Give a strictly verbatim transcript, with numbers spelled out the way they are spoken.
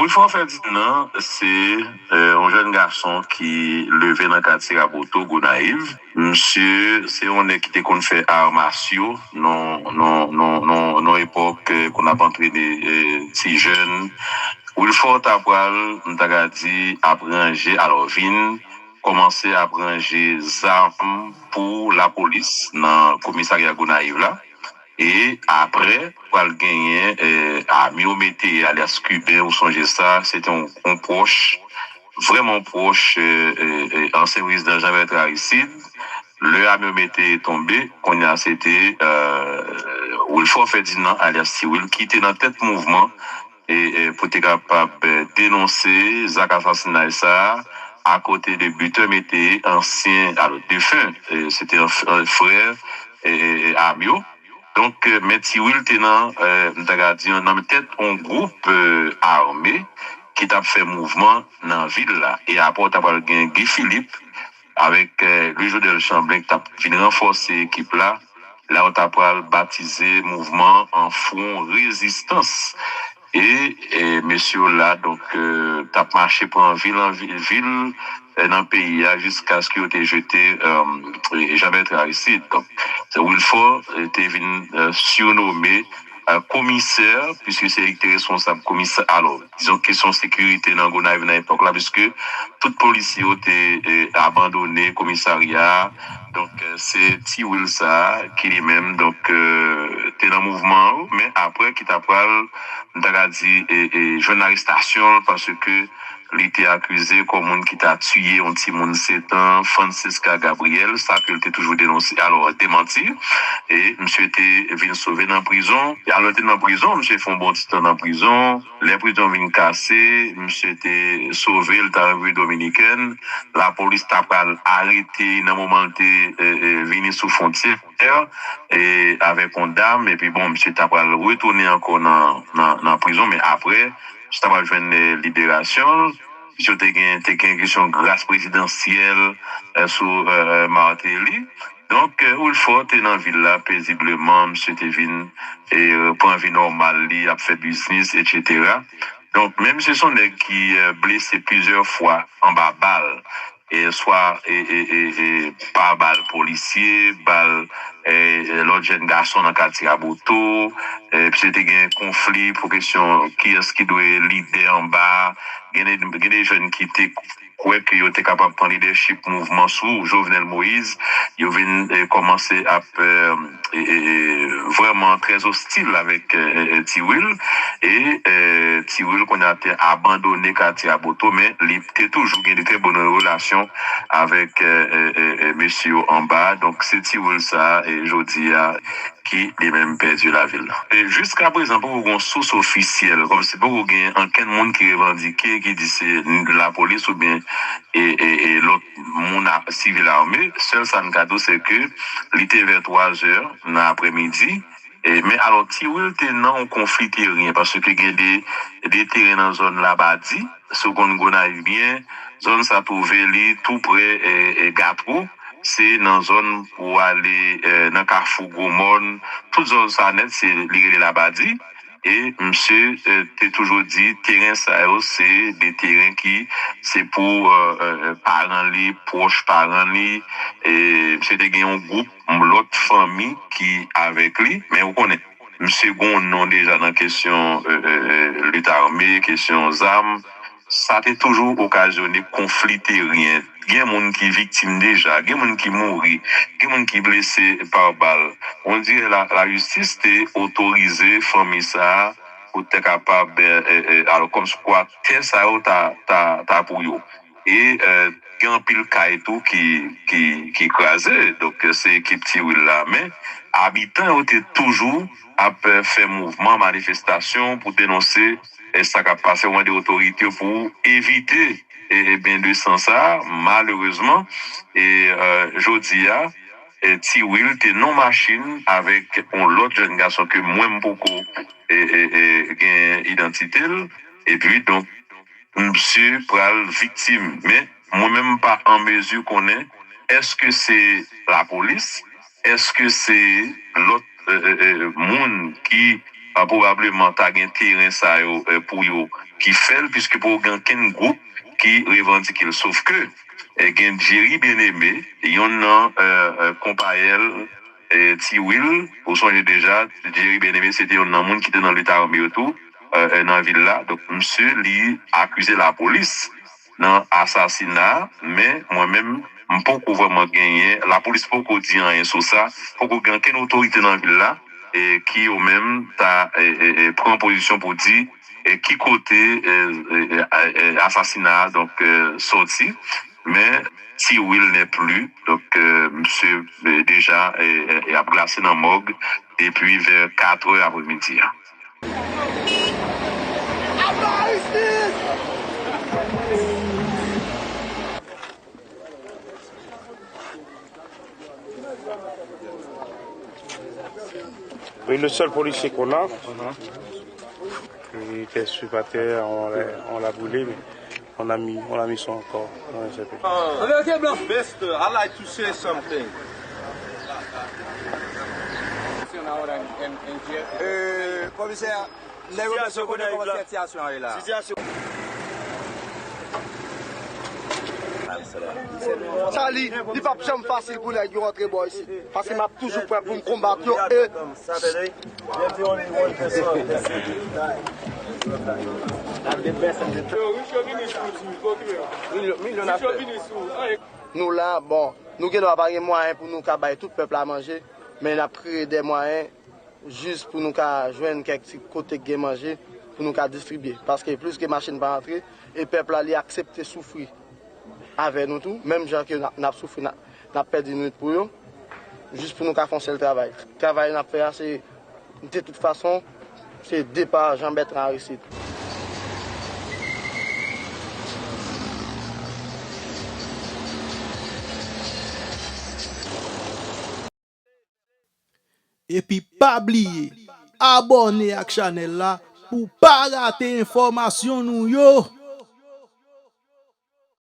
Wilfort Ferdinand se yon jèn gason ki leve nan katye Raboto, Gonayiv. Misye se yon nèg ki te konn fè art martiaux nan yon epòk kote n ap antrene ti jèn. Wilfort ta pral, m ta ka di, ap ranje, alò, vin kòmanse ap ranje zam pou lapolis nan komisarya Gonayiv la. E apre, pral genyen Amio Mete, alyas Kiben, ou sonje sa, se te yon pwòch, vrèman pwòch ansyen prezidan Jean Bertrand Aristide. Lè Amio Mete tonbe, kounye a se te Wilfort Ferdinand, alyas Ti Wil, ki te nan tèt mouvman e pou te kapab denonse zak asasinay sa a, akote de Butin Mete, ansyen, alò, defen, se te yon frè Amio. Donk, men Ti Wil te nan, m ta ka di, nan tèt yon gwoup ame ki t ap fè mouvman nan vil la. E apre, w ta pral gen Guy Philippe avèk Louis Jodel Chamblin ki t ap vin ranfòse ekip la. La, w ta pral batize mouvman an Fwon Rezistans. E mesye yo la, donk, t ap mache pran vil an vil, vil nan peyi a jiskaske yo te jete Jean Bertrand Aristide. Donk, Wilfort te vin sirnome komisè, piske se li ki te responsab komisè, alò, dizon, kesyon sekirite nan Gonayiv nan epòk la, piske tout polisye yo te abandone komisarya a. Donk, se Ti Wil sa a ki li menm, donk, te nan mouvman an, men apre ki ta pral, m ta ka di, jwenn arestasyon l, paske li te akize kòm moun ki ta tiye yon timoun sèt an, Francisca Gabriel, sa ke l te toujou denonse, alò, demanti. E misye te vin sove nan prizon. Alò, li te nan prizon, misye fè yon bon ti tan nan prizon. Lè prizon vin kase, misye te sove, li t al Repiblik Dominikèn. Lapolis ta pral arete li nan moman l te vini sou fwontyè e avèk yon dam, epi bon, misye ta pral retounen ankò nan, nan, nan prizon, men apre, misye ta pral jwenn liberasyon l. Misye te gen, te gen kesyon gras prezidansyèl sou Martelly. Donk, Wilfort te nan vil la pezibleman, misye te vin pran vi nòmal li, ap fè biznis, etsetera. Donk, men misye se yon nèg ki blese plizyè fwa anba bal, e swa e, e, e, e, pa bal polisye, bal e, e, lòt jèn gason nan katye Raboto. E, misye te gen konfli pou kesyon kiyès ki dwe lidè anba. Gen de, gen de jèn ki te kwè ke yo te kapab pran lidèchip mouvman sou Jovenel Moïse. Yo vin e, kòmanse ap e, e, e, vrèman trè ostil avèk e, e, Ti Wil. E e, Ti Wil, kounye a, te abandone katye Raboto, men li te toujou gen de trè bòn relasyon avèk e, e, e, e, mesye yo anba a. Donk, se Ti Wil sa a, e jodi a, ki li menm pèdi lavi l. E jiska prezan, poko gen yon sous ofisyèl, kòmsi poko gen ankenn moun ki revandike, ki di se lapolis oubyen e, e, e, lòt moun a, sivil ame. Sèl sa n ka di w, se ke li te vè twa zè nan aprèmidi. E, men alò, Ti Wil te nan yon konfli teryen, paske gen de, de teren nan zòn Labadi, si w konn Gonayiv byen, zòn sa twouve li tou prè e, e, Gatwo. Se nan zòn pou w ale e, nan Kafou Gwo Mòn, tout zòn sa nèt, se li rele Labadi. E misye e, te toujou di teren sa yo se de teren ki se pou e, e, e, paran li, pwòch paran li. E misye te gen yon gwoup lòt fanmi ki avèk li, men ou konnen, misye gen yon non deja nan kesyon e, e, e, lit ame, kesyon zam. Sa te toujou okazyone konfli teryen. Gen moun ki viktim deja, gen moun ki mouri, gen moun ki blese pa bal. On dirè la, lajistis te otorize fanmi sa a pou te kapab, e, e, e, alò, kòmkwa tè sa yo ta, ta, ta pou yo. E e, gen anpil kay tou ki, ki, ki kraze. Donk, se ekip Ti Wil la. Men, abitan yo te toujou ap e, fè mouvman, manifestasyon pou denonse e, sa k ap pase, mande otorite yo pou evite e, e, ben de san sa a. Malerezman, e, e, jodi a, e, Ti Wil te nan machin avèk yon lòt jèn gason ke mwen m poko e, e, e, gen idantite l. Epi, donk, misye pral viktim. Men, mwen menm m pa an mezi konnen èske se lapolis, èske se lòt e, e, e, moun ki a, pwobableman ta gen teren sa yo, eh, pou yo ki fè l, piske poko gen okenn gwoup ki revandike l. Sof ke, eh, gen Jerry Bien-Aimé, yonn nan, eh, eh, konpayèl, eh, Ti Will, ou sonje deja, Jerry Bien-Aimé se te yonn nan moun ki te nan lita ame yo tou, eh, eh, nan vil la. Donk, misye, li akize lapolis nan asasina, men mwen menm, m poko vrèman genyen, lapolis poko di anyen sou sa, poko gen okenn otorite nan vil la, e ki yo menm ta, e, e, e, pran pozisyon pou di, e, ki kote, e, e, e, e, asasina a, donk, e, sòti, men Ti Will n'est plus, donk, e, misye, e, deja, e, e, e, ap glase nan mòg depi vè katrè apremidi a. Oui, le seul policier qu'on a, il était sur par terre, on l'a, on l'a brûlé, mais on a mis, on l'a mis son corps dans un cercueil. Mister, I like to say something. Euh, komisè, Lè yo bezwen konnen kòman sitiyasyon an ye la. Sa li, li p ap janm fasil pou nèg yo antre bò isit. Paske m ap toujou prè pou m konbat yo e nou la, bon, nou gen dwa pa gen mwayen pou nou ka bay tout pèp la manje, men n ap kreye de mwayen jis pou nou ka jwenn kèk ti kote k gen manje pou nou ka distribye. Paske plis ke machin pa antre, e pèp la, li aksepte soufri avè nou tou, menm jan ke n ap, n ap soufri, n ap, n ap pèdi nwit pou yo, jis pou nou ka fè yon sèl travay. Travay n ap fè a, se, de tout fason, se depa Jean Bertrand Aristide. Epi pa bliye abòne ak chanèl la pou w pa rate enfòmasyon nou yo.